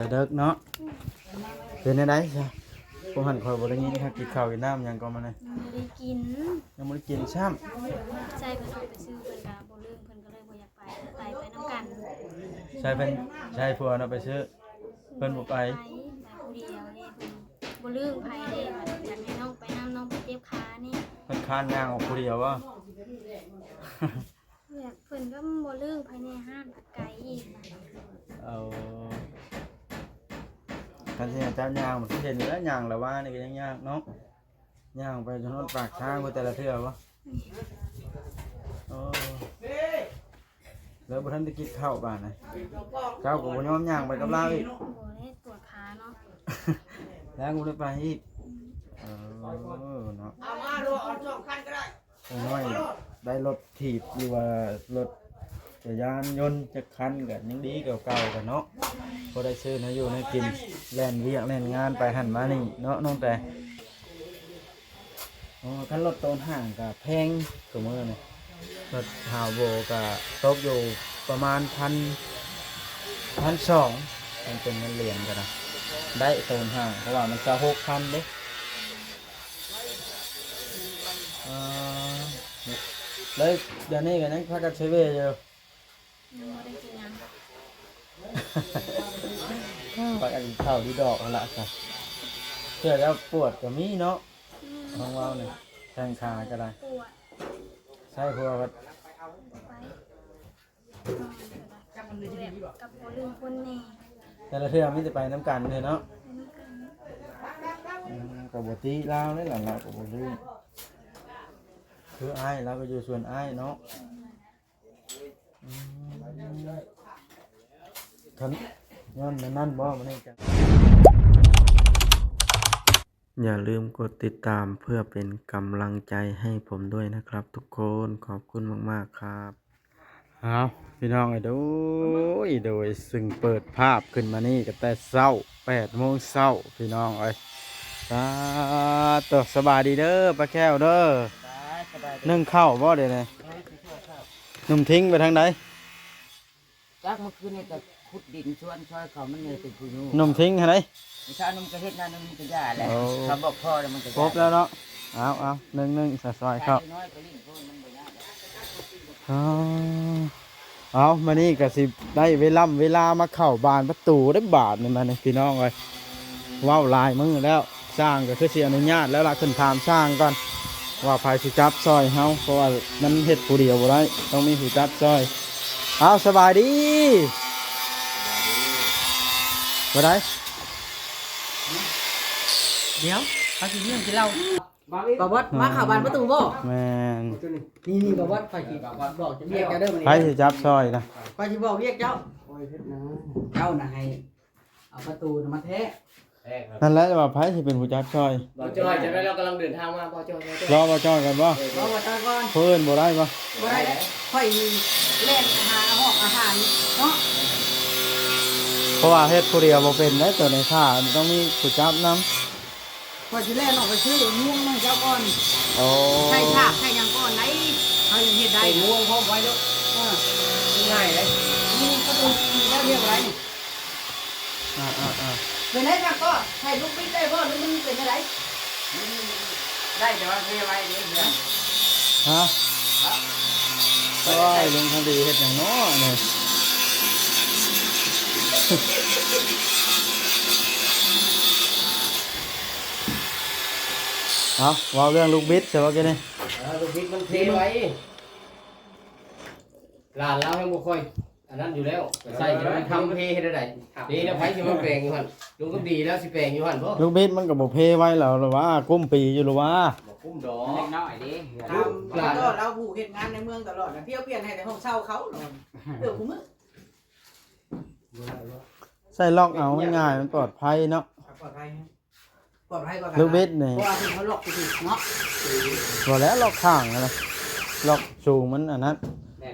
ແຕ່ເດິກເນາະ. ເປັນແນວໃດຊະ? ພວກຫັ້ນຂ້ອຍບໍ່ໄດ້ຍິນ ຫາກິນເຂົ້າກິນນ້ຳຫຍັງກໍມານີ້. ຍັງບໍ່ໄດ້ກິນ ຍັງບໍ່ໄດ້ກິນຊ້ຳ. ໃຊ່ເພິ່ນອອກໄປຊື້ ເພິ່ນກໍບໍ່ລືມ ເພິ່ນກໍເລີຍບໍ່ຢາກໄປ ໄປ ໄປນຳກັນ. ໃຊ່ເພິ່ນ ໃຊ່ຜົວເນາະໄປຊື້ ເພິ່ນບໍ່ໄປ ໄປ ໄປຜູ້ດຽວເດ້. ເພິ່ນບໍ່ລືມໃຜເດ້ ວ່າຢາກໃຫ້ນ້ອງໄປນຳ ນ້ອງໄປເຈັບຂານີ້. ເພິ່ນຄ້ານຍ່າງອອກຜູ້ດຽວບໍ່? ແບບເພິ່ນກໍບໍ່ລຶ້ງພາຍໃນຮ້ານ ໄກອີກ. ເອົາ ຄັນຊິໃຫ້ເຈົ້າຍ່າງ ມັນຄືເຫັນຢູ່ແລ້ວ ຍ່າງລະວານີ້ກໍຍັງຍາກເນາະ, ຍ່າງໄປຈົນຮອດປາກທາງພຸ້ນແຕ່ລະເທື່ອບໍ່? ໂອ້ ແລ້ວບໍ່ທັນໄດ້ກິນເຂົ້າບາດນະ, ເຈົ້າກໍບໍ່ຍອມຍ່າງໄປກັບລາວອີກ. ບໍ່ໄດ້ ປວດຂາເນາະ. ແລ້ວກໍບໍ່ໄດ້ໄປອີກ. ເອີ ເນາະ ເອົາມາໂລດ ເອົາສອງຄັນກໍໄດ້. ຢ່າງໜ້ອຍໄດ້ລົດຖີບ ຫຼືວ່າລົດຈັກກະຍານຍົນຈັກຄັນກໍຍັງດີກວ່າເກົ່າກັນເນາະ, ພໍໄດ້ຊື້ແນວຢູ່ແນວກິນ ແລ່ນວຽກແລ່ນງານໄປຫັ້ນມານີ້ເນາະນ້ອງແຕ. ອໍ ຄັນລົດໂຕນຫ້າງກໍແພງ ຊຸມື້ນີ້ ລົດຮາວໂບກໍຕົກຢູ່ປະມານພັນ ພັນສອງ ມັນເປັນເງິນຫຼຽນກໍໄດ້ ໄດ້ໂຕນຫ້າງ ເພາະວ່າມັນຊາວຫົກພັນເດ້. ອ່າ ແລ້ວດຽວນີ້ກໍຍັງພາກັນເຊເວຢູ່? ຍັງບໍ່ໄດ້ກິນຫຍັງ. ພາກັນກິນເຂົ້າດີດອກຫັ້ນລະຊະ, ເທື່ອແລ້ວປວດກໍມີເນາະ. ອືມ ນ້ອງເວົ້ານີ້ ແຂ້ງຂາກໍໄດ້ ປວດ ໃຊ້ເພື່ອວ່າ ໄປ ກັບບໍ່ລືມຄົນແດ່ ແຕ່ລະເທື່ອມີແຕ່ໄປນຳກັນເດ້ເນາະ. ໄປນຳກັນ ອືມ ກໍບໍ່ຕິລາວເດ້ລະ ລາວກໍບໍ່ລືມ ຄືອ້າຍລາວກໍຢູ່ສ່ວນອ້າຍເນາະ. ອືມ ຄັນຍ້ອນນັ້ນບໍ່ ມັນເຮັດກັນ. ຢ່າลืมกดติดตามเพื่อเป็นกำลังใจให้ผมด้วยนะครับทุกคน ขอบคุณมากๆ ครับ ເອົາ ພີ່ນ້ອງເອີຍ ໂດຍ ໂດຍ ຊຶ່ງເປີດພາບຂຶ້ນມານີ້ກໍແຕ່ເຊົ້າ ແປດໂມງເຊົ້າ ພີ່ນ້ອງເອີຍ. ສາທຸ ສະບາຍດີເດີ ປ້າແກ້ວເດີ. ສະບາຍ ສະບາຍດີ. ໜຶ້ງເຂົ້າບໍ່ດຽວນີ້? ໜຶ້ງເຂົ້າ. ໜຸ່ມທິງໄປທາງໃດ? ຈັກ ເມື່ອຄືນນີ້ກໍຂຸດດິນຊວນຊ່ອຍເຂົາ ມັນຍັງເປັນຜູ້ຢູ່. ໜຸ່ມທິງຫັ້ນໃດ? ມີຊາວໜຸ່ມກໍເຮັດນາໜຶ່ງ ມັນກໍຢ່າແຫຼະ. ໂອ້ ເຂົາບອກພໍແລ້ວ ມັນກໍຢ່າ. ຄົບແລ້ວເນາະ. ເອົາ ເອົາ ໜຶ່ງ ໜຶ່ງ ຊອຍໆ ເຂົ້າ. ນ້ອຍກໍຫຼິ້ນໂພດ ມັນບໍ່ຍາກດອກ. ອໍ ເອົາ ມື້ນີ້ກໍຊິໄດ້ເວລາ ເວລາມາເຂົ້າບານປະຕູເດ້ ບາດນີ້ມານີ້ ພີ່ນ້ອງເອີຍ. ເວົ້າຫຼາຍມື້ແລ້ວ ຊ່າງກໍຄືຊິອະນຸຍາດແລ້ວລະ, ຂຶ້ນຖາມຊ່າງກ່ອນວ່າໃຜຊິຈັບຊ່ອຍເຮົາ ເພາະວ່າມັນເຮັດຜູ້ດຽວບໍ່ໄດ້ ຕ້ອງມີຜູ້ຈັບຊ່ອຍ. ເອົາ ສະບາຍດີ. ບໍ່ໄດ້ ດຽວ ເຮົາຊິເລື່ອງກິນເຫຼົ້າ. ບ່າວບອດ ມາເຂົ້າບານປະຕູບໍ່? ແມ່ນ. ນີ້ໆ ບ່າວບອດ ຂ້ອຍຊິບອກຈະວຽກເຈົ້າເດີມື້ນີ້. ໃຜຊິຈັບຊ່ອຍນະ? ຂ້ອຍຊິບອກວຽກເຈົ້າ. ເຈົ້ານະໃຫ້ ເອົາປະຕູນະມາແທະ. ນັ້ນແຫຼະ ວ່າໃຜຊິເປັນຜູ້ຈັບຊ່ອຍ? ບ່າວຈ້ອຍ ຈະໄດ້ ລາວກຳລັງເດີນທາງມາ. ບ່າວຈ້ອຍ ລໍບ່າວຈ້ອຍກ່ອນບໍ່? ລໍບ່າວຈ້ອຍກ່ອນ. ຜູ້ອື່ນບໍ່ໄດ້ບໍ່? ບໍ່ໄດ້ແລ້ວ ຂ້ອຍແລ່ນຫາຫ້ອງອາຫານເນາະ. ເພາະວ່າເຮັດຜູ້ດຽວບໍ່ເປັນເດ້ ໂຕນີ້ຖ້າຕ້ອງມີຜູ້ຈັບນຳ. ຂ້ອຍຊິແລ່ນອອກໄປຊື້ໝ່ວງມາໃຫ້ເຈົ້າກ່ອນ. ໂອ້ ໃສ່ສາກໃສ່ຫຍັງກ່ອນໄດ໋ ເຮົາຈຶ່ງເຮັດໄດ້. ໝ່ວງພ້ອມໄວ້ເດີ. ເອີ ງ່າຍເດ້. ນີ້ປະຕູແລ້ວຮຽບຮ້ອຍນີ້. ອ່າໆໆ ເປັນໄດ໋ ຊ່າງກໍໃສ່ລູກບິດໄດ້ບໍ່ ຫຼືມັນເປັນຈັ່ງໃດ? ໄດ້ ແຕ່ວ່າເພໄວ້ເດ້ເພື່ອນ. ຮະ? ໂອ້ຍ ລຸງທອງດີເຮັດຫຍັງເນາະນີ້? ເອົາ ເວົ້າເລື່ອງລູກບິດຊະວ່າກີ້ນີ້. ເອີ ລູກບິດມັນເພໄວ້ ຫຼານລາວຍັງບໍ່ຄ່ອຍ ອັນນັ້ນຢູ່ແລ້ວ ໃສ່ແຕ່ມັນທຳເພເຮັດໄດ້ໃດ. ເພແລ້ວໃຜຊິມາແປງຢູ່ຫັ້ນ? ລຸງກໍດີແລ້ວຊິແປງຢູ່ຫັ້ນບໍ່? ລູກບິດມັນກໍບໍ່ເພໄວແລ້ວລະວ່າ ກຸ້ມປີຢູ່ລະວ່າ. ບໍ່ກຸ້ມດອກ ເລັກນ້ອຍເດ້. ລູກຫຼານລາວຜູ້ເຮັດງານໃນເມືອງຕະຫຼອດ ທ່ຽວປ່ຽນໃຫ້ແຕ່ຫ້ອງເຊົ່າເຂົາເນາະ ເກືອບທຸກມື້. ໃສ່ລັອກເອົາ ມັນງ່າຍ ມັນປອດໄພເນາະ. ປອດໄພ ປອດໄພກວ່າກັນ ລູກບິດນີ້ ເພາະວ່າເພິ່ນເອົາລັອກໄປຖືກເນາະ. ບໍ່ແລ້ວ ລັອກຂ້າງນະ ລັອກສູງມັນອັນນັ້ນ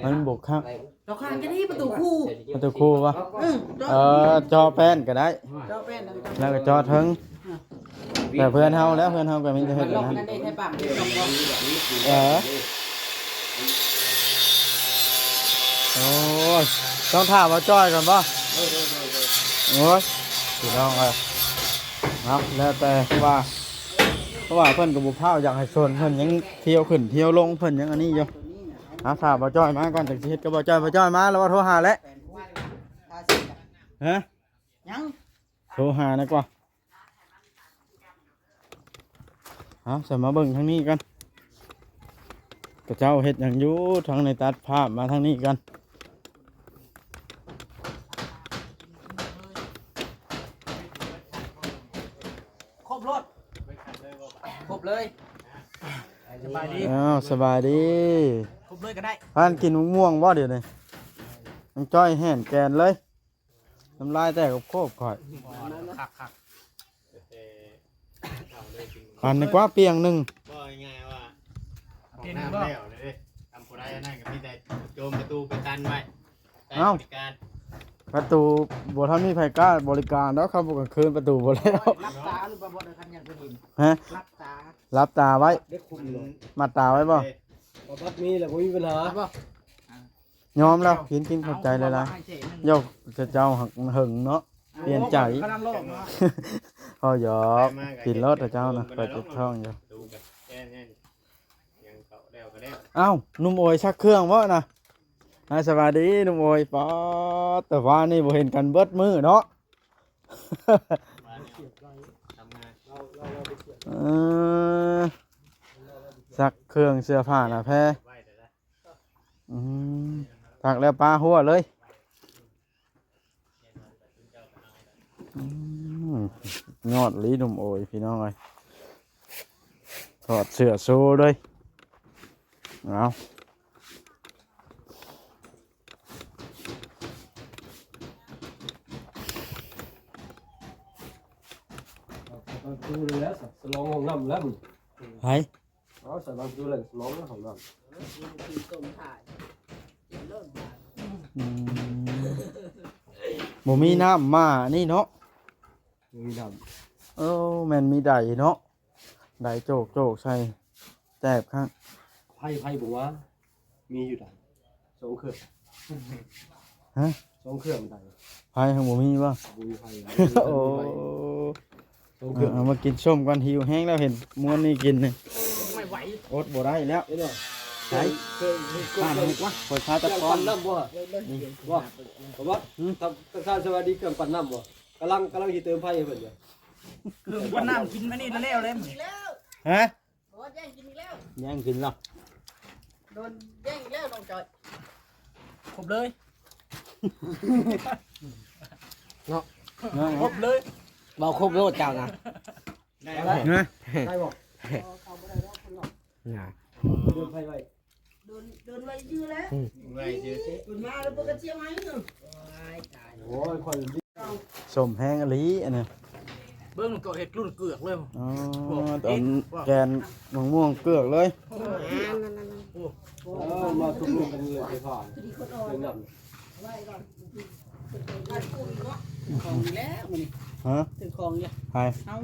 ມັນບໍ່ຄັກ. ລັອກຂ້າງຈະໄດ້ປະຕູຄູ່ ປະຕູຄູ່ບໍ່? ເອີ ເອີ ເຈາະແປ້ນກໍໄດ້ ເຈາະແປ້ນ ແລ້ວກໍເຈາະເທິງ. ແຕ່ເພື່ອນເຮົາແລ້ວ ເພື່ອນເຮົາກໍມີແຕ່ເຮັດແບບນັ້ນ. ເອີ ໂອ້ຍ ຕ້ອງຖ້າບ່າວຈ້ອຍກ່ອນບໍ່? ໂອ້ຍ ພີ່ນ້ອງເອີຍ ເນາະ ແລ້ວແຕ່ ເພາະວ່າ ເພາະວ່າເພິ່ນກໍບໍ່ພ້າວຢາກໃຫ້ຊົນ ເພິ່ນຍັງທ່ຽວຂຶ້ນທ່ຽວລົງ ເພິ່ນຍັງອັນນີ້ຢູ່. ເອົາ ຖ້າບ່າວຈ້ອຍມາກ່ອນ ຈັ່ງຊິເຮັດກັບບ່າວຈ້ອຍ. ບ່າວຈ້ອຍມາແລ້ວບໍ່? ໂທຫາແຫຼະ. ຮະ? ຍັງ ໂທຫານະກວ່າ. ເອົາ ສະ ມາເບິ່ງທາງນີ້ກັນ ເຂົາເຈົ້າເຮັດຫຍັງຢູ່. ທາງໃນຕັດພາບມາທາງນີ້ກັນ. ຄົບໂລດ ຄົບເລີຍ. ສະບາຍດີ. ອ້າວ ສະບາຍດີ. ຄົບເລີຍກໍໄດ້. ພາກັນກິນໝາກມ່ວງບໍ່ດຽວນີ້? ນ້ອງຈ້ອຍແຫ້ນແກ່ນເລີຍ. ນ້ຳລາຍແຕກໂຄບໆຂ້ອຍ. ຄັກໆ. ປັນດີກວ່າປ່ຽງໜຶ່ງ. ເວົ້າງ່າຍໆວ່າ ປ່ຽງໜຶ່ງບໍ່? ຫ້ອງນ້ຳແລ້ວເດ້. ທຳຜູ້ໃດອັນນັ້ນກໍມີແຕ່ໂຈມປະຕູໄປຕັນໄວ້. ເອົ້າ ໃຊ້ບໍລິການ. ປະຕູບໍ່ທັນມີໃຜກ້າບໍລິການດອກ. ຄ່ຳກາງຄືນປະຕູບໍ່ແລ້ວ. ຫຼັບຕາຫຼືບໍ່ ບໍ່ໄດ້ ຄັນຢາກໄປຫຼິ້ນ. ຮະ? ຫຼັບຕາ. ຫຼັບຕາໄວ້. ມັດຕາໄວ້ບໍ່? ບໍ່ ບັດມີແລ້ວບໍ່ມີບັນຫາ. ຍອມແລ້ວ ກິນ ກິນ ຂອບໃຈຫຼາຍໆ. ເອົ້າ ເຈົ້າ ເຈົ້າເຮົາຫຶງເນາະ ປ່ຽນໃຈ. ກຳລັງລອກເນາະ. ເວົ້າຫຍອກ ກິນໂລດເຈົ້ານະ ຂ້ອຍເຈັບທ້ອງຢູ່. ອ້າວ ໜຸ່ມໂອຍຊັກເຄື່ອງບໍ່ນະ? ອ່າ ສະບາຍດີໜຸ່ມໂອຍ. ປາດ ແຕ່ວ່ານີ້ບໍ່ເຫັນກັນເບິດມື້ເນາະ. ເອີ ຊັກເຄື່ອງເສື້ອຜ້າໜ້າແພ. ອືມ ຊັກແລ້ວປະຫົວເລີຍ. ອືມ ຍອດອີ່ຫຼີໜຸ່ມໂອຍ ພີ່ນ້ອງເອີຍ ຖອດເສື້ອໂຊເລີຍ. ເອົາ ສະ ສະຫຼອງຫ້ອງນ້ຳແລ້ວ. ໃຜ? ເອົາ ໃສ່ບາງຈຸແລ້ວສະຫຼອງຫ້ອງນ້ຳ. ອືມ ບໍ່ມີນ້ຳມານີ້ເນາະ. ບໍ່ມີນ້ຳ. ເອີ ແມ່ນມີໄດເນາະ ໄດໂຈກໆໃສ່ ແຕບຄັກ. ໄຟ ໄຟບໍ່ວ່າ ມີຢູ່ໃດ ສອງເຄື່ອງ. ຮະ? ສອງເຄື່ອງໄດ. ໄຟຍັງບໍ່ມີບໍ່? ບໍ່ມີໄຟ. ໂອ້ ສອງເຄື່ອງ. ເອົາມາກິນສົ້ມກ່ອນ ຫິວແຮງແລ້ວ ເຫັນມ່ວນນີ້ກິນນີ້ ບໍ່ໄຫວ ອົດບໍ່ໄດ້ແລ້ວ. ເຫັນບໍ່? ໃສ ຂ້ານໃຫ້ກວ່າ ຂ້ອຍຄາຕະກອນ. ປັ່ນນ້ຳບໍ່? ບໍ່. ຫືມ? ທັກທາຍສະບາຍດີ ເຄື່ອງປັ່ນນ້ຳບໍ່? ກຳລັງ ກຳລັງຊິເຕີມໄຟໃຫ້ເພິ່ນຢູ່. ເຄື່ອງປັ່ນນ້ຳກິນມານີ້ແລ້ວເລີຍ. ຮະ? ໂອ້ ແຍ່ງກິນອີກແລ້ວ ແຍ່ງກິນແລ້ວ. ໂດນແຍ່ງອີກແລ້ວນ້ອງຈອຍ. ຄົບເລີຍເນາະ ຄົບເລີຍ. ເວົ້າຄົບໂລດເຈົ້ານະ. ໄດ້ບໍ່? ໄດ້ບໍ່? ເອົາບໍ່ໄດ້ດອກເພິ່ນເນາະ. ນະ ໂດນໄຟໄວ້ ໂດນ ໂດນໄວ້ຊື່ແຫຼະ. ອືມ ໄວ້ຊື່ ເພິ່ນມາແລ້ວເພິ່ນກໍຊິເອົາໃຫ້ເນາະ. ໂອ້ຍ ຕາຍ ໂອ້ຍ ຂ້ອຍ ສົ້ມແຮງອີ່ຫຼີອັນນີ້. ເບິ່ງກໍເຮັດລຸ້ນເກືອກເລີຍ. ອໍ ແກ່ນມະມ່ວງເກືອກເລີຍ. ໂອ້ ມາຊຸມນຸມກັນເລີຍໄປຜ່ານເປັນນຳ. ຂອງແລ້ວມື້ນີ້. ຮະ? ຖືຂອງຢູ່. ໃຜ? ເຮົາ.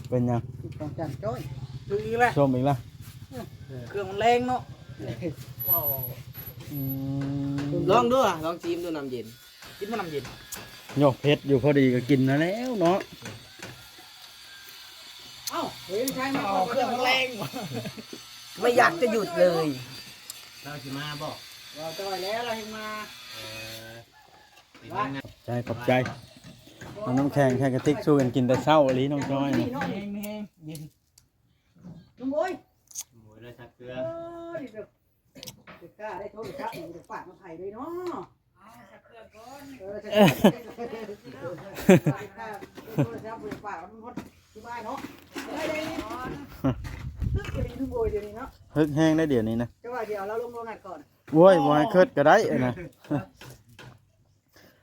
ເປັນຫຍັງ? ຖືຂອງຈານຈ້ອຍ. ຖືອີກແລ້ວ ສົ້ມອີກແລ້ວ. ເອີ ເຄື່ອງມັນແລງເນາະ. ອືມ ລອງດູ ລອງຊີມດູນ້ຳເຢັນ. ກິນບໍ່ນ້ຳເຢັນ? ໂຍ ເຜັດຢູ່ ພໍດີກໍກິນນັ້ນແລ້ວເນາະ. ເອົ້າ ເອີຍ ໃຊ່ມາ ເອົາເຄື່ອງແລງ ບໍ່ຢາກຈະຢຸດເລີຍ. ລາວຊິມາບໍ່? ບໍ່ ຈ່ອຍແລ້ວ ລາວເຮັດມາ. ເອີ ຂອບໃຈ ຂອບໃຈ. ເອົານ້ຳແຂງໃສ່ກະຕິກ ສູ່ກັນກິນແຕ່ເຊົ້າອີ່ຫຼີ ນ້ອງຈ້ອຍນະ. ແຮງ ແຮງ ເຢັນ. ລຸງໂອຍ ໂອຍ ລາວຊັກເຄື່ອງ. ເອີ ນີ້ເດີ. ເປັນກ້າໄດ້ໂທລະສັບນີ້ໄປຝາກນຳໃຜເລີຍເນາະ? ເອົາໃສ່ເຄື່ອງກ່ອນ. ເອີ ໃສ່ເຄື່ອງກ່ອນ. ໂທລະສັບໄປຝາກນຳຄົນທີ່ບ້ານເນາະ. ໄດ້ເລີຍ. ຕຶກດຽວນີ້ ໜຸ່ມໂອຍດຽວນີ້ເນາະ. ຮຶກແຮງໄດ໋ດຽວນີ້ນະ. ຈະວ່າຊິເອົາລາວລົງໂລງນັດກ່ອນ. ໂອ້ຍ ບໍ່ໃຫ້ຄຶດກໍໄດ້ນະ.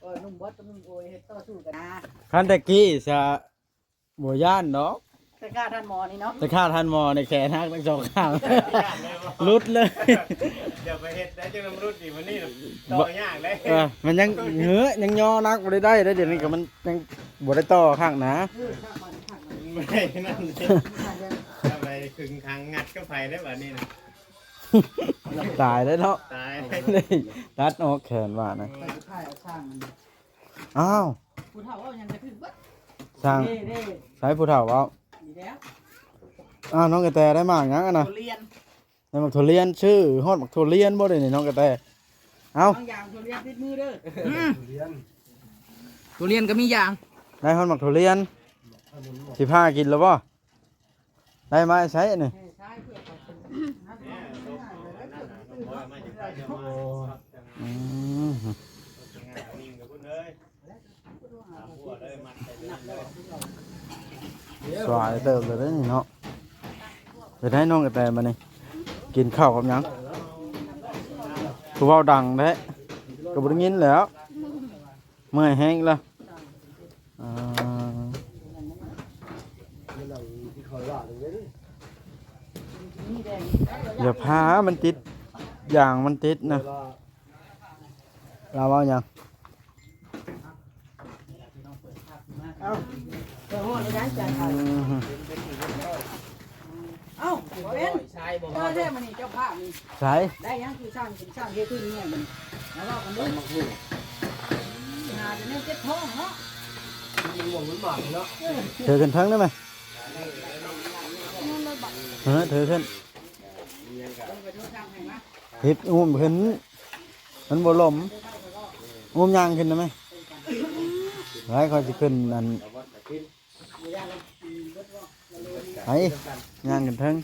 ເອີ ໜຸ່ມບອດກັບໜຸ່ມໂອຍເຮັດຕໍ່ສູ້ກັນນະ. ຄັນແຕ່ກີ້ຊະ ບໍ່ຢ້ານດອກ. ແຕ່ຂ້າທ່ານໝໍນີ້ເນາະ ແຕ່ຂ້າທ່ານໝໍນີ້ແຂນຫັກທັງສອງຂ້າງ ຫຼຸດເລີຍ. ຢ່າໄປເຮັດໄດ້ ຈັ່ງນຳຫຼຸດນີ້ ວັນນີ້ຕໍ່ຍາກເດ້. ເອີ ມັນຍັງເຫືອ ຍັງຍໍໜັກບໍ່ໄດ້ໄດ້ເດ້. ດຽວນີ້ກໍມັນຍັງບໍ່ໄດ້ຕໍ່ຄັກນະ. ເອີ ຄັກ ຄັກ ຄັກ ບໍ່ໄດ້ນັ້ນເດ້. ໄປຄຶງຄັງງັດກັບໃຜໄດ້ບັດນີ້ນະ. ຕາຍແລ້ວເນາະ ຕາຍ ຕັດອອກແຂນວ່ານະ. ເອີ ຖ່າຍເອົາຊ່າງມັນ. ອ້າວ ຜູ້ເຖົ້າເວົ້າຫຍັງກະຖືກເບິດ. ທາງ ນີ້ ນີ້ ໃສຜູ້ເຖົ້າເວົ້າ? ນີ້ແຫຼະ ອ້າວ ນ້ອງກະແຕໄດ້ໝາກຫຍັງຫັ້ນນະ? ທຸລຽນ ໄດ້ໝາກທຸລຽນ ຊື້ຮອດໝາກທຸລຽນບໍ່ເດນີ້ນ້ອງກະແຕ? ເອົ້າ ບາງຢ່າງທຸລຽນຕິດມືເດີ. ອືມ ທຸລຽນ ທຸລຽນກໍມີຢາງ ໄດ້ຮອດໝາກທຸລຽນ ຊິພາກິນແລ້ວບໍ່? ໄດ້ມາໃສນີ້? ອືມ ສວາຍເຕີບເລີຍເດ້ນີ້ເນາະ. ເປັນໄດນ້ອງກະແຕບາດນີ້ ກິນເຂົ້າກັບຫຍັງ? ຄືເວົ້າດັງແທ້ ກໍບໍ່ໄດ້ຍິນແລ້ວ. ເມື່ອຍແຮງລະ ອ່າ ຢ່າພາມັນຕິດ ຢາງມັນຕິດນະ. ລາວເວົ້າຫຍັງ? ເອົ້າ ໄປຮອດແລ້ວໄດ໋ ອືມ ເອົ້າ ເປັນ ເຈົ້າແທ້ມື້ນີ້ ເຈົ້າພາບນີ້ ໃສ ໄດ້ຫຍັງຄືຊ່າງ ຊ່າງເຮັດຄືນີ້ມື້ນີ້ ມາເວົ້າກັນເບິ່ງ. ໜ້າຈະແມ່ນເຈັບທ້ອງເນາະ ມັນຫວງມັນໝາກເນາະ. ເອີ ຖືຂຶ້ນເທິງໄດ້ໄໝ? ເອີ ຖືຂຶ້ນ ເຮັດງຸ້ມຂຶ້ນ ມັນບໍ່ລົ້ມ ງຸ້ມຍ່າງຂຶ້ນໄດ້ໄໝ? ໄວ້ ຂ້ອຍຊິຂຶ້ນອັນ ໄປ ຍ່າງຂຶ້ນເທິງ.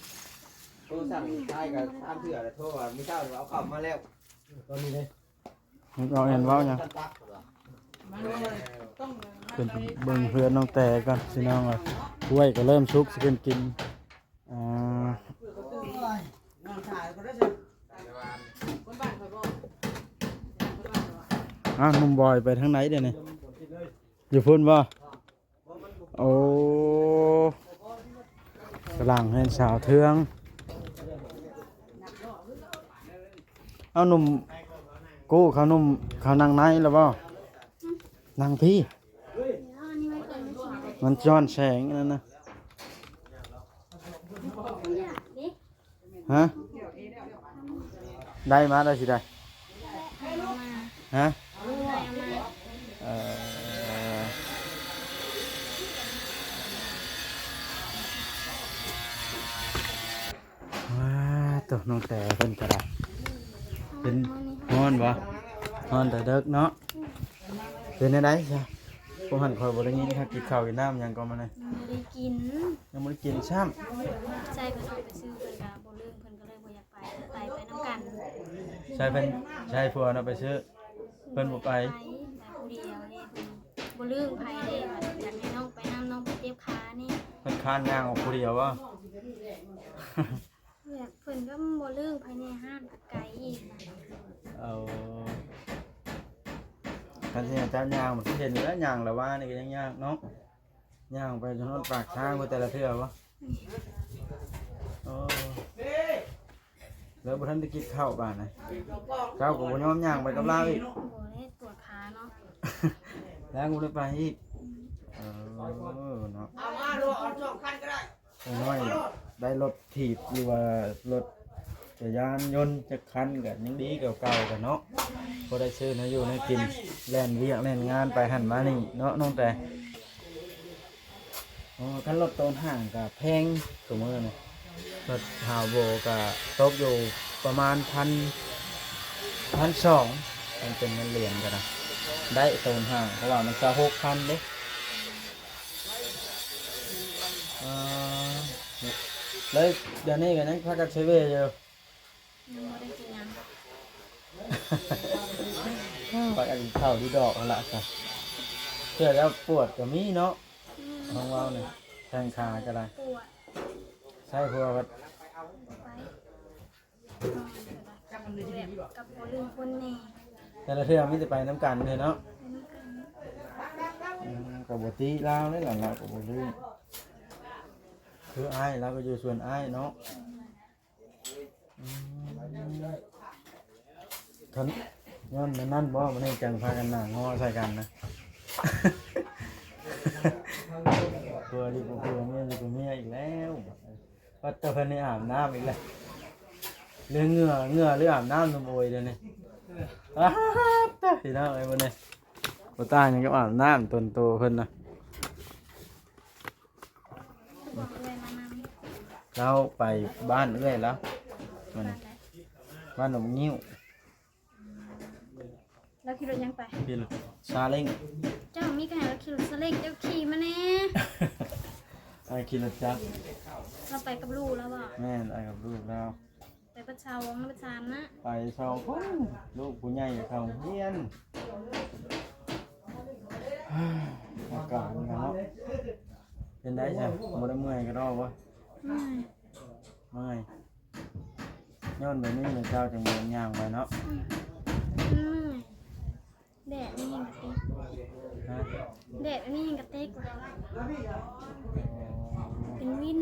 ໂທສັ່ງຊາຍກໍສາມເທື່ອແລ້ວ ໂທວ່າມື້ເຊົ້ານີ້ວ່າເອົາເຂົ້າມາແລ້ວ ຕອນນີ້ເດ້ ເວົ້າຫຍັງ ເວົ້າຫຍັງ? ຂຶ້ນໄປເບິ່ງເຮືອນນ້ອງແຕກ່ອນພີ່ນ້ອງເອີຍ ກ້ວຍກໍເລີ່ມສຸກ ຊິຂຶ້ນກິນ ອ່າ ອ້າວ ໜຸ່ມບອຍໄປທາງໃດດຽວນີ້? ຢູ່ພຸ້ນບໍ່? ໂອ້ ກຳລັງເຮືອນສາວເທືອງ. ເອົາ ໜຸ່ມກູ້ເຂົາ ໜຸ່ມເຂົານັ່ງໃນແລ້ວບໍ່? ນັ່ງພີ້ ມັນຈອນແສງອັນນັ້ນນະ. ຮະ? ໄດ້ມາໄດ້ຊິໄດ້? ຮະ? ເອີ ວ້າ ໂຕ ນ້ອງແຕເພິ່ນກໍໄດ້ ເປັນ ຮ້ອນບໍ່? ຮ້ອນແຕ່ເດິກເນາະ. ເປັນແນວໃດຊະ? ພວກຫັ້ນຂ້ອຍບໍ່ໄດ້ຍິນຄັກ ກິນເຂົ້າກິນນ້ຳຫຍັງກໍມານີ້? ຍັງບໍ່ໄດ້ກິນ ຍັງບໍ່ໄດ້ກິນຊ້ຳ. ໃຊ່ເພິ່ນອອກໄປຊື້ ເພິ່ນກໍບໍ່ລຶ້ງ ເພິ່ນກໍເລີຍບໍ່ຢາກໄປ ໄປ ໄປນຳກັນ. ໃຊ່ເພິ່ນ ໃຊ່ຜົວເນາະໄປຊື້ ເພິ່ນບໍ່ໄປ ໄປຜູ້ດຽວເດ້. ເພິ່ນບໍ່ລຶ້ງໃຜເດ້ ຢາກໃຫ້ນ້ອງໄປນຳ ນ້ອງໄປເຈັບຂານີ້. ເພິ່ນຄ້ານຍ່າງອອກຜູ້ດຽວບໍ່? ແບບເພິ່ນກໍບໍ່ລຶ້ງໃຜແດ່ ຮ້ານກໍໄກອີກ. ເອົາ ຄັນຊິໃຫ້ເຈົ້າຍ່າງ ມັນຄືເຫັນຢູ່ແລ້ວ ຍ່າງລະວ່ານີ້ກໍຍັງຍາກເນາະ ຍ່າງໄປຈົນຮອດປາກທາງພຸ້ນແຕ່ລະເທື່ອບໍ່? ໂອ້ ແລ້ວບໍ່ທັນໄດ້ກິນເຂົ້າບາດນະ ເຈົ້າກໍບໍ່ຍອມຍ່າງໄປກັບລາວອີກ. ບໍ່ໄດ້ປວດຂາເນາະ ແລ້ວກໍບໍ່ໄດ້ໄປອີກ. ເອີ ເນາະ ເອົາມາໂລດ ເອົາສອງຄັນກໍໄດ້. ຢ່າງໜ້ອຍໄດ້ລົດຖີບ ຫຼືວ່າລົດຈັກກະຍານຍົນຈັກຄັນກໍຍັງດີກວ່າເກົ່າກັນເນາະ ພໍໄດ້ຊື້ແນວຢູ່ແນວກິນ ແລ່ນວຽກແລ່ນງານໄປຫັ້ນມານີ້ເນາະນ້ອງແຕ. ອໍ ຄັນລົດໂຕນຫ້າງກໍແພງ ຊຸມື້ນີ້ລົດຮາວໂບກໍຕົກຢູ່ປະມານພັນ ພັນສອງ ມັນເປັນເງິນຫຼຽນກໍໄດ້ ໄດ້ໂຕນຫ້າງ ເພາະວ່າມັນຊາວຫົກພັນເດ້. ອ່າ ແລ້ວດຽວນີ້ກໍຍັງພາກັນເຊເວຢູ່? ຍັງບໍ່ໄດ້ກິນຫຍັງ ພາກັນເຂົ້າຢູ່ດອກຫັ້ນລະ ເທື່ອແລ້ວປວດກໍມີເນາະ. ອືມ ນ້ອງເວົ້ານີ້ ແຂ້ງຂາກໍໄດ້ ປວດ ໃຊ້ຫົວກໍ ບໍ່ໄປ ກັບບໍ່ລືມຄົນແນ່ ແຕ່ລະເທື່ອມີແຕ່ໄປນຳກັນເລີຍເນາະ. ໄປນຳກັນ ອືມ ກໍບໍ່ຕິລາວເລີຍລະ ລາວກໍບໍ່ລືມ ຄືອ້າຍລາວກໍຢູ່ສ່ວນອ້າຍເນາະ. ອືມ ອືມ ຄັນຍ້ອນແນວນັ້ນບໍ່ ມັນຈັ່ງພາກັນໜ້າງໍໃສ່ກັນນະ ຜົວຢູ່ກັບຜົວ ເມຍຢູ່ກັບເມຍອີກແລ້ວ. ວ່າແຕ່ເພິ່ນນີ້ອາບນ້ຳອີກແລ້ວ ຫຼືເຫື່ອ ເຫື່ອຫຼືອາບນ້ຳ ນ້ຳໂອຍດຽວນີ້. ອ້າ ຕາຍ ພີ່ນ້ອງເອີຍ ມື້ນີ້ບໍ່ຕ່າງຫຍັງກັບອາບນ້ຳຕົນໂຕເພິ່ນນະ. ເອື້ອຍມານຳ. ລາວໄປບ້ານເອື້ອຍລາວ ມື້ນີ້ ບ້ານໃດ? ບ້ານໜອງງິ້ວ. ລາວຂີ່ລົດຫຍັງໄປ? ຂີ່ລົດຊາເລ້ງ. ເຈົ້າມີກະໃຫ້ລາວຂີ່ລົດຊາເລ້ງ ເຈົ້າຂີ່ມາແດ່. ອ້າຍຂີ່ລົດຈັກ. ລາວໄປກັບລູກລາວບໍ່? ແມ່ນ ອ້າຍກັບລູກລາວ. ໄປບັດຊາວງນຳບັດຊາມນະ. ໄປສອງຄົນ ລູກຜູ້ໃຫຍ່ເຂົ້າໂຮງຮຽນ. ອາການກັນເນາະ. ເປັນໄດຊະ ບໍ່ໄດ້ເມື່ອຍກະດໍບໍ່? ເມື່ອຍ ເມື່ອຍ. ຍ້ອນແບບນີ້ແຫຼະເຈົ້າຈຶ່ງບໍ່ຢາກຍ່າງໄປເນາະ. ອືມ ມັນເມື່ອຍ. ແດດນີ້ຍັງກະຕິກ. ຮະ? ແດດອັນນີ້ຍັງກະຕິກວ່າ ເປັນວິນ.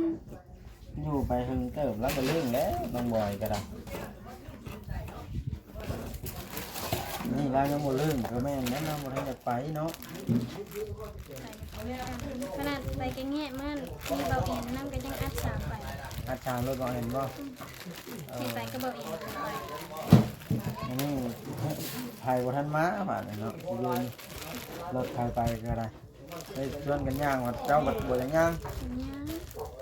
ຢູ່ໄປເຖິງເຕີບແລ້ວກະລຶ້ງແລ້ວ ນ້ອງບອຍກະໄດ້. ນີ້ລາວຍັງບໍ່ລຶ້ງກະແມ່ນແລ້ວ ລາວບໍ່ທັນຢາກໄປເນາະ. ຂະໜາດໄປກະແງະມັນ ມີເບົາແອນນຳກະຍັງອັດສາໄປ. ອັດສາລົດເບົາແອນບໍ່? ອືມ. ເອີ ໄປກະບໍ່ເອງໄປ. ອັນນີ້ໃຜບໍ່ທັນມາບາດນີ້ເນາະ ຊິເບິ່ງລົດໃຜໄປກະໄດ້. ໄປຊວນກັນຍ່າງ ວ່າເຈົ້າບັດບໍ່ໄດ້ຍ່າງ. ຍ່າງ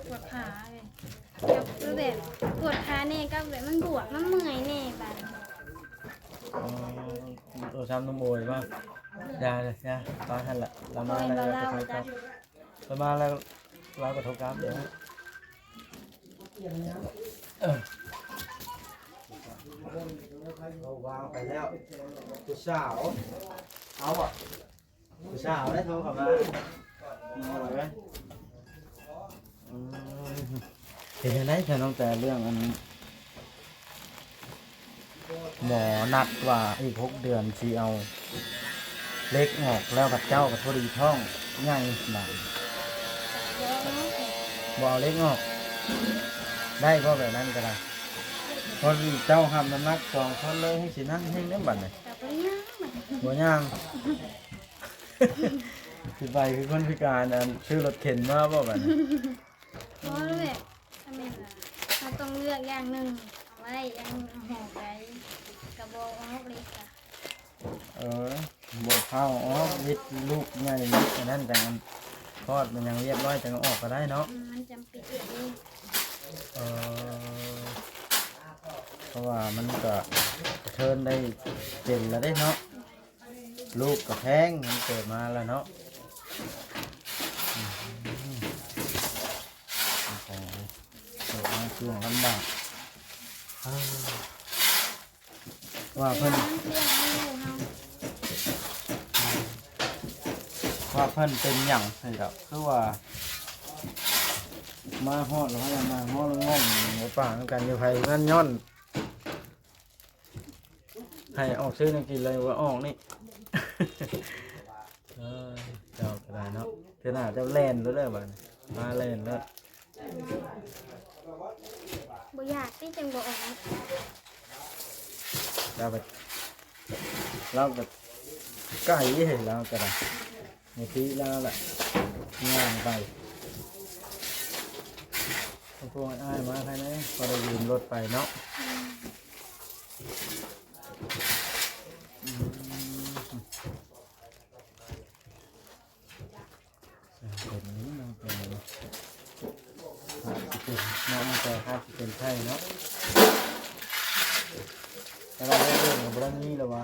ປວດຂາເລີຍ ກະຄືແບບປວດຂາແດ່ ກະແບບມັນບວມ ມັນເມື່ອຍແດ່ບາດນີ້. ອໍ ໂທລະສັບນ້ອງໂອຍບໍ່? ຢ່າເລີຍ ຢ່າ ປາຫັ້ນລະ ລາວມາແລ້ວ ເອີ ລາວມາແລ້ວ ລາວກະໂທກັບເດີ. ເອີ ເຂົາວາງໄປແລ້ວ ຜູ້ສາວ ເອົາບໍ່? ຜູ້ສາວໄດ້ໂທເຂົ້າມາ. ອືມ ເປັນຈັ່ງໃດຊະນ້ອງແຕ ເລື່ອງອັນ ໝໍນັດວ່າອີກຫົກເດືອນຊິເອົາເຫຼັກອອກ ແລ້ວບາດເຈົ້າກະພໍດີທ້ອງໃຫຍ່ບາດ. ບໍ່ເອົາເຫຼັກອອກ ໄດ້ບໍ່ແບບນັ້ນກະໄດ້? ເພາະເຈົ້າຮັບນ້ຳໜັກສອງຄົນເລີຍ ຊິນັ່ງແຮງເດ້ບາດນີ້. ກະບໍ່ຍ່າງ ບໍ່ຍ່າງ. ຊິໄປຄືຄົນພິການ ອັນ ຊື້ລົດເຂັນມາບໍ່ບາດນີ້? ບໍ່ແຫຼະ ກະແມ່ນລະ ເຮົາຕ້ອງເລືອກຢ່າງໜຶ່ງເອົາໄວ້ ຢ່າງໜຶ່ງເອົາອອກໄດ້ ກະບໍ່ອອກເລີຍກະ. ເອີ ບໍ່ພາວອອກ ວິດລູກໃຫຍ່ ວິດອັນນັ້ນຈັ່ງ ຄອດມັນຍັງຮຽບຮ້ອຍ ຈັ່ງເອົາອອກກະໄດ້ເນາະ. ອືມ ມັນຈຳເປັນເດ້. ເອີ ເພາະວ່າມັນກະກະເທີນໄດ້ເປັນລະເດ້ເນາະ. ລູກກະແພງ ມັນເກີດມາລະເນາະ. ອືມ ໂອ້ໂຫ ເກີດມາຊ່ວງລຳບາກ. ວ່າເພິ່ນ ວ່າເພິ່ນເປັນຫຍັງຊັ້ນດອກ ຄືວ່າມາຮອດແລ້ວ ມາຮອດແລ້ວ ງອງ ບໍ່ປານຳກັນຢູ່ ໃຜມັນຍ້ອນ ໃຫ້ອອກຊື້ແນວກິນເລີຍ ບໍ່ອອກນີ້. ເອີ ເຈົ້າກະໄດ້ເນາະ ເທື່ອໜ້າເຈົ້າແລ່ນໂລດເດີບາດນີ້ ມາແລ່ນໂລດ. ບໍ່ຢາກຕິ ຈັ່ງບໍ່ອອກ. ລາວກະ ລາວກະໄກເດ ລາວກະໄດ້. ມາຕິລາວລະ ຍ່າງໄປ. ພວກອ້າຍມາໃຜແດ່ ພໍໄດ້ຢືມລົດໄປເນາະ. ອືມ ເປັນນີ້ເນາະ ເປັນນີ້ເນາະ ຫາກຊິເປັນເນາະ ມັນກະຫາກຊິເປັນໄຂ້ເນາະ. ແຕ່ວ່າເລື່ອງກະບໍ່ໄດ້ມີລະຫວາ.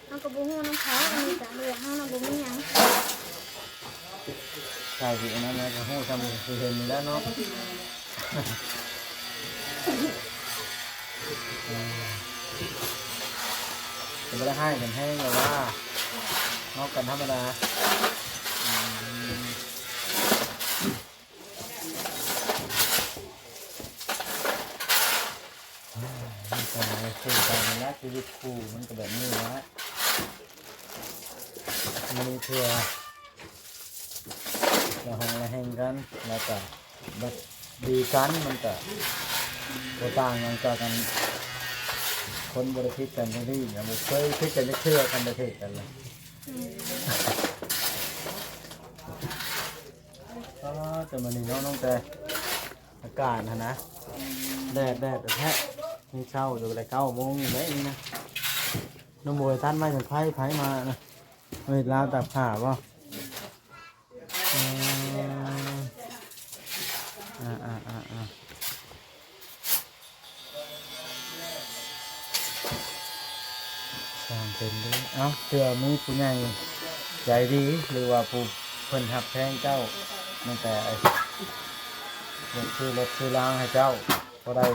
ເຮົາກະບໍ່ຮູ້ນຳເຂົາ ອັນນີ້ກະເລື່ອງເຮົານະ ບໍ່ມີຫຍັງ. ໃຊ່ ອັນນັ້ນນະ ກະຮູ້ຊ່ຳທີ່ເຫັນນີ້ແຫຼະເນາະ. ກະບໍ່ໄດ້ຮ້າຍກັນແຮງແບບວ່າ ເຮົາກັນທຳມະດາ. ອືມ ມັນກະຄືກັນລະ ຊີວິດຄູ່ມັນກະແບບນີ້ລະ ມີເທື່ອ ລະຫົງລະແຮງກັນ ລະກະບັດດີກັນ ມັນກະບໍ່ຕ່າງຫຍັງຈາກກັນ. ຄົນບໍ່ໄດ້ຜິດກັນຈັ່ງຊີ້ ບໍ່ເຄີຍຜິດກັນຈັກເທື່ອ ຄັນໄດ້ຖືກກັນລະ. ອືມ ອໍ ແຕ່ມື້ນີ້ເນາະ ນ້ອງແຕ ອາກາດຫັ້ນນະ ແດດ ແດດແທ້ໆ ຍັງເຊົ້າຢູ່ ແຕ່ເກົ້າໂມງນີ້ແຫຼະນີ້ນະ. ນ້ອງບວຍຕັດໄມ້ເປັນໄຟ ໃຜມານະ ເຮັດລາວຕາກຜ້າບໍ່? ອືມ ອ່າໆໆໆ ຊ່າງເປັນເດີ. ເອົ້າ ເທື່ອມີຜູ້ໃຫຍ່ໃຈດີ ຫຼືວ່າຜູ້ເພິ່ນຮັກແພງເຈົ້າ ແມ່ນແຕ່ຢາກຊື້ລົດຊື້ລາງໃຫ້ເຈົ້າ ພໍໄດ້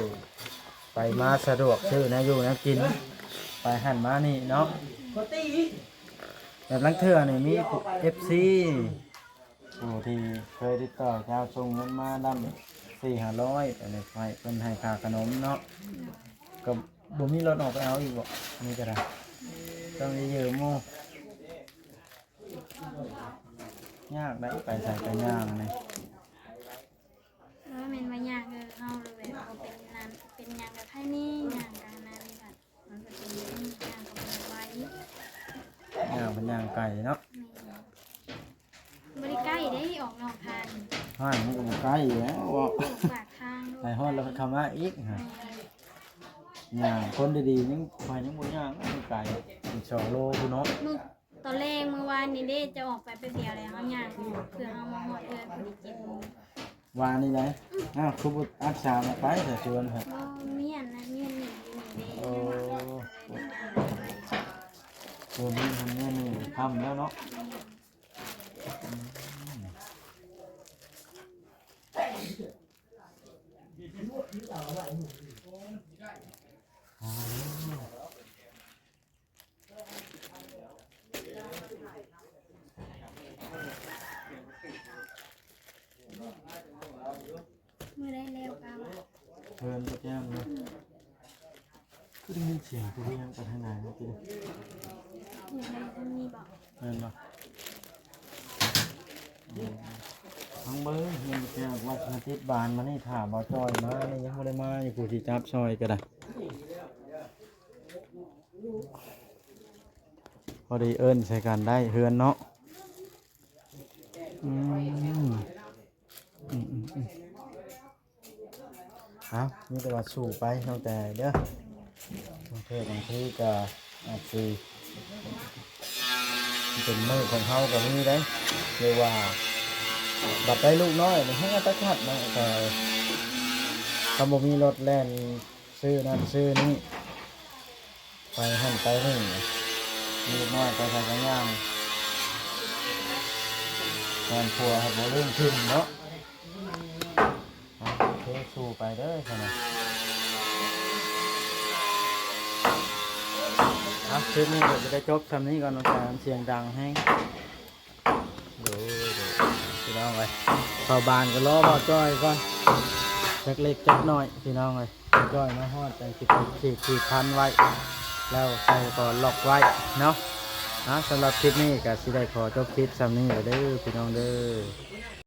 ໄປມາສະດວກ ຊື້ແນວຢູ່ແນວກິນ ໄປຫັ້ນມານີ້ເນາະ. ແບບລາງເທື່ອນີ້ມີເອັຟຊີ ຜູ້ທີ່ເຄີຍຕິດຕໍ່ເຈົ້າ ສົ່ງເງິນມານຳສີ່ຫ້າຮ້ອຍ ອັນນີ້ໃຫ້ເພິ່ນໃຫ້ຄ່າຂະໜົມເນາະ ກໍບໍ່ມີລົດອອກໄປເອົາອີກບໍ? ອັນນີ້ກໍໄດ້ ຕ້ອງໄດ້ຢືມໝູ່ ຍາກໄດ໋ ໄປໃສກໍຍ່າງນີ້. ເອີ ແມ່ນວ່າຍ່າງ ເອີ ເຮົາແບບບໍ່ເປັນນັ້ນເປັນຫຍັງກໍໄຄແນ່ ຍ່າງກໍອັນນັ້ນນີ້ ມັນກໍເປັນແບບນີ້ ຍ່າງກໍບໍ່ໄຫວ ຍ່າງເປັນຍ່າງໄກເນາະ. ແມ່ນ ບໍ່ໄດ້ໃກ້ເດ້ ອອກນອກທາງ ຮ້ານມັນກໍບໍ່ໃກ້ແລ້ວ ອອກປາກທາງ ໄປຮອດແລ້ວເຂົ້າມາອີກ. ແມ່ນ ຍ່າງຄົນດີໆ ຍັງ ຂ້ອຍຍັງບໍ່ຍ່າງໄກ ເປັນສອງໂລພຸ້ນເນາະ. ມື້ ຕອນແລງມື້ວານນີ້ເດ້ ຈະອອກໄປແປັບດຽວແລ້ວ ເຮົາຍ່າງອອກ ເພື່ອເຮົາມາຮອດເຮືອນພໍດີເຈັດໂມງ. ວານນີ້ໃດ? ອ້າວ ຄືບໍ່ອັດສາມາໄປແຕ່ຊວນ ບໍ່ ມີອັນນັ້ນ ມີອັນນີ້ຢູ່ນີ້ເດ້. ໂອ້ ໂອ້ ມີອັນນີ້ ຄ່ຳແລ້ວເນາະ. ອືມ ມື້ໃດແລ້ວກໍວ່າ ເພິ່ນບໍ່ແຈ້ງເນາະ. ອືມ ຄືໄດ້ຍິນສຽງຜູ້ຫຍັງກັນທາງໃນເມື່ອກີ້ນີ້ ເຫັນບໍ່? ແມ່ນບໍ່? ອືມ ທາງເບິ່ງ ຍັງບໍ່ແຈ້ງວ່າຊິມາຕິດບານມານີ້ ຖ້າບໍ່ຈ່ອຍມານີ້ ຍັງບໍ່ໄດ້ມາຢູ່ ຜູ້ທີ່ຈັບຊ່ອຍກໍໄດ້. ພໍດີເອີ້ນໃສ່ກັນໄດ້ເຮືອນເນາະ. ອືມ ອືມໆໆ ເອົ້າ ມີແຕ່ວ່າສູ້ໄປນ້ອງແຕ່ເດີ. ບາງເທື່ອບາງທີກໍອາດຊິເປັນມື້ຂອງເຮົາກໍມີເດ້ ຫຼືວ່າບັດໄດ້ລູກນ້ອຍນີ້ແຮງອັດຕະຄັດເນາະ. ກໍຄັນບໍ່ມີລົດແລ່ນ ຊື້ນັ້ນຊື້ນີ້ ໄປຫັ້ນໄປນີ້ ມີເດັກນ້ອຍໄປໃສກໍຍ່າງ ແມ່ນຜົວໃຫ້ບໍ່ລືມຖິ້ມເນາະ. ເອົາ ໂອເຄ ສູ້ໄປເດີຊັ້ນນະ. ເອົາ ຄລິບນີ້ກໍຈະໄດ້ຈົບຊ່ຳນີ້ກ່ອນເນາະ ສຽງດັງແຮງ. ໂດຍ ໂດຍ ພີ່ນ້ອງເອີຍ ເຂົ້າບ້ານກໍລໍບ່າວຈ້ອຍກ່ອນ ຈັກເລັກຈັກນ້ອຍ ພີ່ນ້ອງເອີຍ. ບ່າວຈ້ອຍມາຮອດ ຈັ່ງຊິໄປຂີດ ຂີດພັນໄວ້ ແລ້ວໃສ່ກໍລັອກໄວ້ເນາະ. ອ່າ ສຳລັບຄລິບນີ້ກໍຊິໄດ້ຂໍຈົບຄລິບຊ່ຳນີ້ແລ້ວເດີ ພີ່ນ້ອງເດີ.